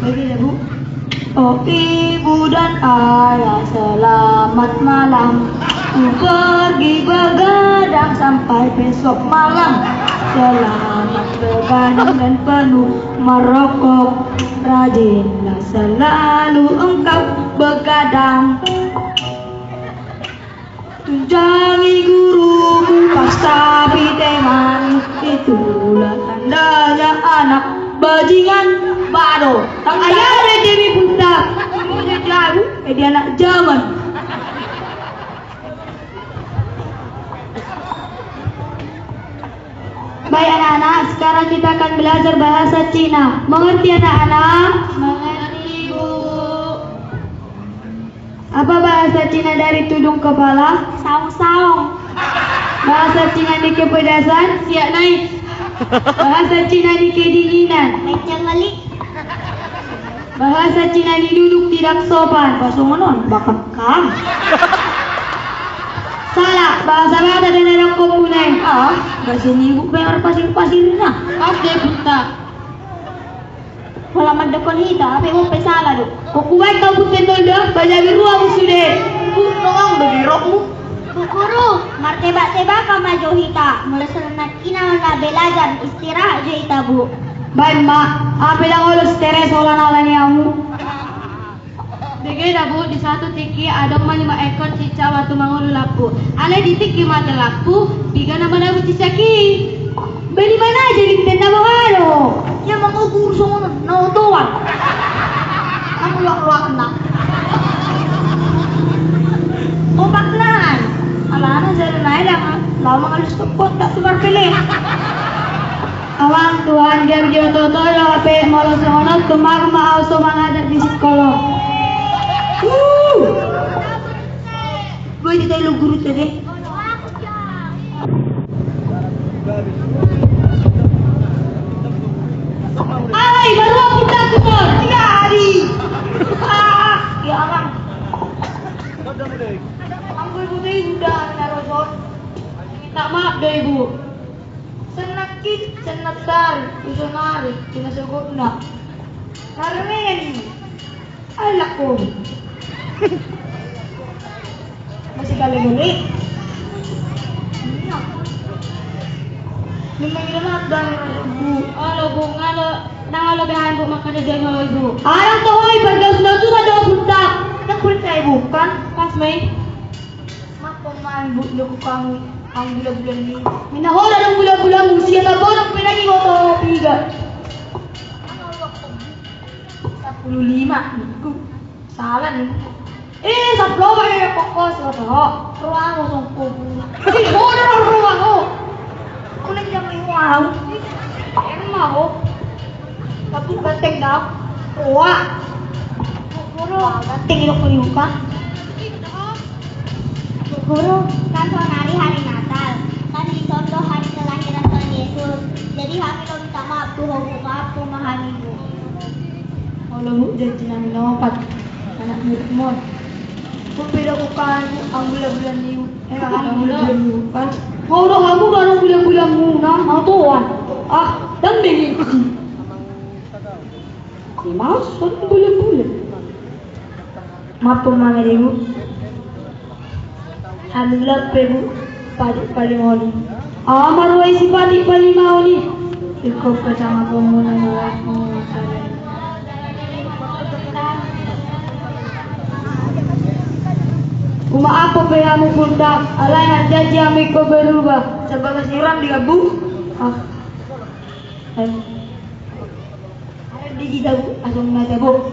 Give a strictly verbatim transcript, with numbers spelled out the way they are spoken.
Oke, Bu. Oh ibu dan ayah, selamat malam. Ku pergi begadang sampai besok malam. Selamat begadang dan penuh merokok. Rajinlah selalu engkau begadang. Tunjangi gurumu, pastapi temanmu, itulah tandanya anak bajingan. Bado. Tang ayah ada demi buta. Udah jago, eh, dia anak zaman. Baik anak-anak, sekarang kita akan belajar bahasa Cina. Mengerti anak-anak? Mengerti, Bu. Apa bahasa Cina dari tudung kepala? Saung-saung. Bahasa Cina ni kepedasan? Siak naik. Bahasa Cina ni kedinginan? Menceng ngelik. Bahasa Cina ni duduk tidak sopan. Bahasa mana? Bakakang. Salah. Bahasa Batak dan ada kompunen. Ah, bahasa ni bukan pasir-pasirnya. Oke, buta. Pola mandok hita, hape on pe sala do. Kok kuat kau putendol do, bajabi ruamu sude. Untung do di rokmu. Bu guru, martebak-tebakan ma jo hita. Molo songon i na belajar, istirahat jo hita, Bu. Baen ma, hape ndang olo stres holan ala ni hamu. Dege da, Bu, di satu tingki adong ma lima ekor cicak ma tumangolu lampu. Alai di tingki mate lampu, piga na manabu cicak i? Beli mana aja di tenda mangado. Ia mangukur songon na otoan. Kamu luak-luak na. Opak nai. Alana jari nai lang. Lau mangalus tokot tak tubar pele. Amang, Tuhan, dia dia toto lo pe molo songon on tumang ma au so mangajar di sikola. Huh. Boy di telu guru tadi. Ai, baru aku tak tuh. Tiga hari. Ah, ya Amang. Ambo ibu teh indah na rosot. Minta maaf deh, Ibu. Senakkin, senatari, usunari, sinasogotna. Karena ini, alak ko. Masih kali beli. Memang ilo maaf dan ibu. Olo, Bu, ngalo, nang olo behan, Bu, makanya dia ngalo, Ibu. Alang tohoi, bagas na tu kada buta. Nak kulit saya bukan. Pas, Mei. Maaf, Paman, Bu, dok kamu, kamu gula-gula ni. Mina hola dong gula-gula mu, sia tak bolong, pinagi motor, tiga. Sepuluh lima, niku. Salah nih. Eh, sepuluh apa ya, pokok, sepuluh. Ruang kosong kubur. Si bodoh ruang, oh. Kulit jam lima. Emang, oh. Tapi ganteng dah. Wah. Guru. Wah, ganteng itu kulit, Pak. Guru, kan sonari hari Natal, kan dison do hari kelahiran Tuhan Yesus. Jadi hami lo minta maaf tu ho, maaf tu ma hami, Bu. Olo, Bu, janji nami na opat. Anak mirip mon. Kok beda bukan, Bu, ang gula-gula niu. Eh, ang gula-gula niu, kan? Mau do hamu do ang gula-gula mu, na, mau tuan. Ah, dan bengin. Dimaksud bulan-bulan. Maaf, Paman, Ibu. Hami lam pe, Bu, patik palimahon i. Aha ma roha i si patik palimahon i? Ingkon pe sama pemuna. Umaap pe hamu, Punta, alai na janji hamu ingkon berubah. Sebagai siuran di gabu. Ah. Ayo. Ada di kita, Bu, asal mata, Bu.